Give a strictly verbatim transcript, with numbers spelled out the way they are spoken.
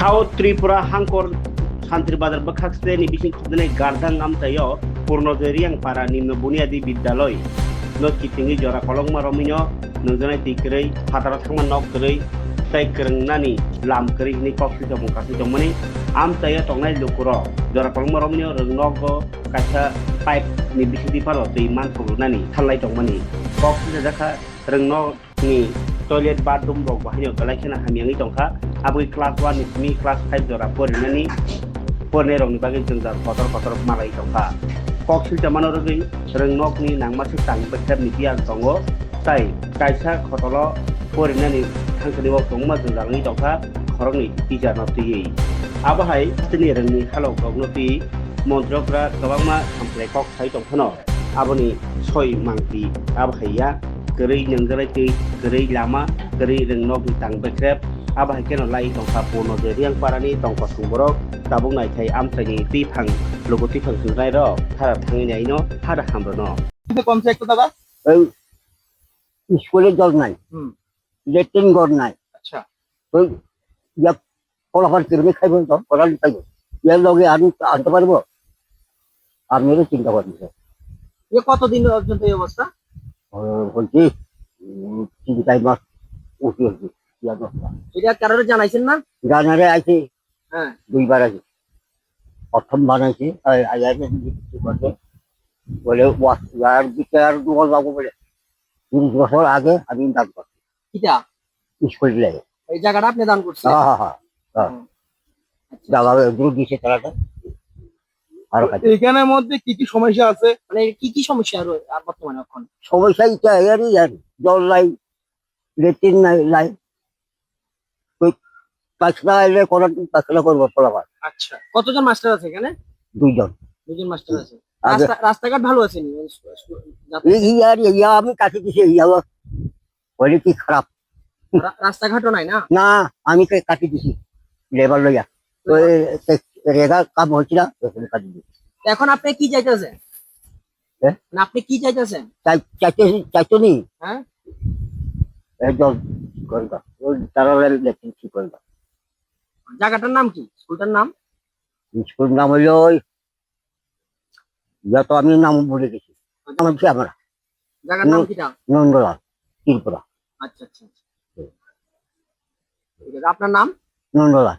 South Tripura Hangkor Santri Bazar bwkhak seni bising khobdani Gardang amchaio Purnojoy Riyang para Nimno Bunyadi Bidyaloi no kitingwi jora kolokma romwino nungjaknai twi kwrwi, phataro thangma nok kwrwi tei kwrwngnani lam kwrwi hwnwi kok swi tongmung kasui tongmani amchaio tongnai lukurok jora kolokma romwino rwng nogo kaisa pipe ni bisingtwi phano twi manthok rwnani thanlai tongmani kok swi jajakha rwng nok ni toilet bathroom rok bo haino belai kheno hamyangwi tongkha. Aboni class one ni simi class five jora porinani porinai rokni bagwi jwngjal kotor kotor malai tongkha. Kok silta mano rwgwi rwng nokni nangma swk tang bekrep ni biyang tongo, tai kaisa khotolo porinani thangthani o kwbangma jwngjal wngwi tongkha khoroknwi teacher no twiwi. Abo hai chini rwngni halok rokno twi montrokra kwbangma samplai kok sai tongphano. Aboni soi mangphi abo hai ya, kwrwi nungjalai twi, kwrwi lama, kwrwi rwng nokni tang bekrep, abo hai kheno lai tongkha Purnojoy Riyang parani tongkosong borok, tabuk naithai amchaini twiphang, luku twiphang chwngnairok, hara thangwi naino, hara hamrwno. কমছে একটু দাদা। এই স্কুলে জল নাই, হুম। লেট্রিন ঘর নাই। আচ্ছা। ওই ইয়া কলাপান কিনে খাইবো তো, কলাপান খাইবো। এর লগে আমি আনতে পারবো? আপনি তো চিন্তা করেন, স্যার। এ কতদিন পর্যন্ত এই অবস্থা? ও, বলছি, উম, তিন চার মাস উঠি হয়েছে, ইয়া অবস্থা। এটা কারোর জানাইছেন না? জানারে আইছি, হ্যাঁ। দুইবার আইছি। প্রথম বানাইছি, আই-, আই-, আই-, বলে, ওয়া-, ইয়ার ভিতরে আর দোকান যাবো বলে। তিরিশ বছর আগে আমি দান করছি। কিতা? স্কুল লাই। এই জায়গাটা আপনি দান করছেন? হ্যাঁ, হ্যাঁ, হ্যাঁ, হ্যাঁ। হুম। আচ্ছা। জায়গা এগুলো দিছে তারা তো। আর কাজ। এখানের মধ্যে কি কি সমস্যা আছে? মানে কি কি সমস্যা রয়ে-, আর বর্তমানে এখন? সমস্যা এটা এরই আর জল নাই, লেট্রিন নাই, নাই। ওই পায়খানা এলে কোনো পায়খানা করবো পোলাপান। আচ্ছা, কতজন মাস্টার আছে এখানে? দুইজন। দুইজন মাস্টার আছে। আগে রাস্তা-, রাস্তাঘাট ভালো আছে নি? মানে স্কু-, স্কু-, যাতায়াত? এই, এই আর এই আমি কাটি দিছি, এই আবার কোয়ালিটি খারাপ। রা-, রাস্তাঘাটও নাই না? না, আমি কে-, কাটি দিছি লেবার লইয়া। তো ওই তে-, রেগা কাম হয়েছিল, ওখানে কাটি দিছি। এখন আপনি কি চাইতেছেন? হ্যাঁ? না, আপনি কি চাইতেছেন? চাই-, চাইতে-, চাইতো নি? হ্যাঁ? একদম ঠিক করে দাও। ওই তারা লেট্রিন ঠিক করে দাও। জায়গাটার নাম কি? স্কুলটার নাম? স্কুল নাম হইলো ওই, যত আমি নাম ভুলে গেছি। নাম হচ্ছে আমার জায়গার নাম ন-, কিটা? নন্দলাল, ত্রিপুরা। আচ্ছা, আচ্ছা, আচ্ছা। ঠিক আছে, আপনার নাম? নন্দলাল।